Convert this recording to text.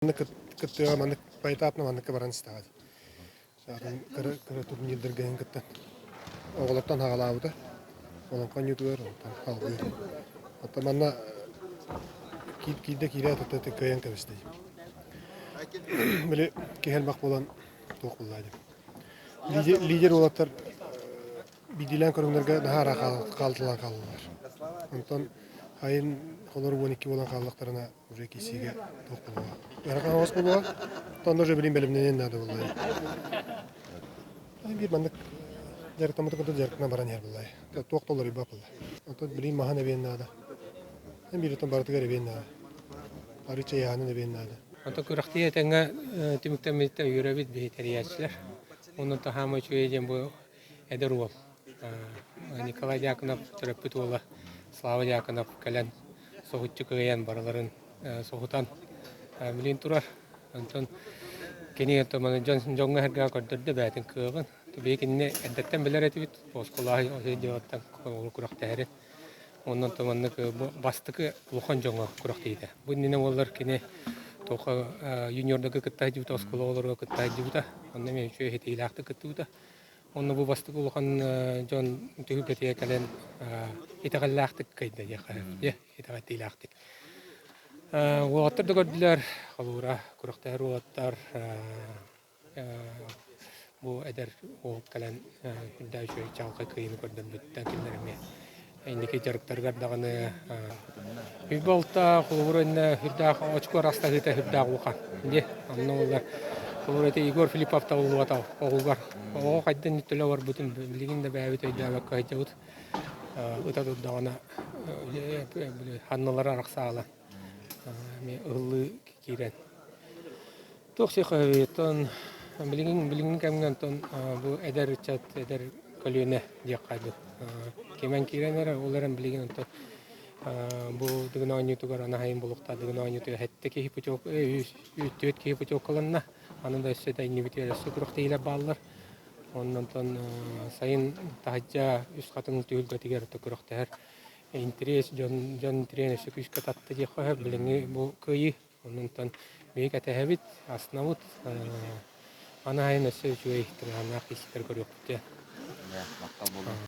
Кыттыыга маннык поэтапно манныкка баран истэҕэ. Атын кыра кыра турнирдарга иһин кыттан оҕолортон хаҕалаабыта. Олоҥхо оонньуутугар онтон салгыы. Оттон манна киирдэ киирээт оттон кыайан кэбистэ. Били киһи элбэх буолан туох буолла диэн. Лидер уолаттар биирдиилээн көрүҥнэргэ наһаа ыраах хаалталаан хааллылар. Онтон айын холор 12 буолан хааллахтарына уже киирсиигэ туох буолуоҕа. Ыарахан оҕус буолуоҕа. Онно уже билин бэлэмнэниэн наада буоллаҕа. Биир маннык дьарыктаммыты курдук дьарыктана баран иһэр буоллаҕа. Туох да уларыйбат буолла. Оттон билин маһын эбиэн наада. Биир оттон барытыгар эбиэн наада. Арыычча ыйааһынын эбиэн наада. Онтон күрэхтии этэҥҥэ түмүктэммититтэн үөрэбит биһи тэрийээччилэр. Онон таһаама үчүгэй диэн бу эдэр уол Николай Дьяконов төрөппүт уола Слава Дьяконов кэлэн соһуччу кыайан барыларын соһутан билин турар. Онтон кини маны дьон дьоҥҥо сэргэҕэ көрдөрдө бэйэтин кыаҕын. Биһи кинини эрдэттэн билэр этибит, оскуола дьыалаттан күрэхтэһэрин. Онон маннык бастакы улахан дьоҥҥо күрэхтэһиитэ. Бу иннинэ буоллар кини тоха юниордарга кытта сылдьыбыта, оскуола оҕолоругар кытта сылдьыбыта. Онно эмиэ үчүгэй ситиһиилээхтик кыттыбыта. Онно бу бастакы улахан дьон түһүлгэтигэр кэлэн итэҕэллээхтик кыайда диэххэ сөп итэҕэтиилээхтик. Уолаттар да көрдүлэр, холуура күрэхтэһэр уолаттар бу эдэр уол кэлэн үрдээх үчүгэй чаҕылхай кыайыыны көрдөрбүттэн кинилэр эмиэ инники дьарыктарыгар даҕаны Үбү-алта холобура иннэ сүрдээх очко арастаһыыта сүрдээх улахан. Дьэ, онно буоллар холобура ити Егор Филиппов табыллыбата оҕугар. Оҕо хайдан төлө барбытын билигин да бэйэбит өйдөөбөккө сылдьабыт. Ыта турдаҕына ханналара арахсаалан эмиэ ыһыллыы киирэн Туох сиэхэ билигин билиҥҥи кэмҥэ онтон бу эдэр ыччат, эдэр көлүөнэ диэххэ дуу кимэн киирэн эрэр, ол эрэн билигин онтон бу Дыгын оонньуутугар Анаһайын булуктаах Дыгын оонньуутугар сэттэ киһи путевка үс түөрт киһи путевкаланна. Аны да өссө да иннибитигэр өссө күрэхтэһиилэр бааллар. Онон онтон сайын таһырдьа Үс Хатыҥ түһүлгэтигэр күрэхтэһэр интэриэс дьон дьон интэриэһин өссө күүскэ татта диэххэ сөп. Билиҥҥи бу кыайыы Онон биһиги кэтэһэбит, астынабыт. Аны сайын өссө үчүгэй тыҥааһыннаах киирсиилэри көрүөхпүт диэн. Махтал буоллун.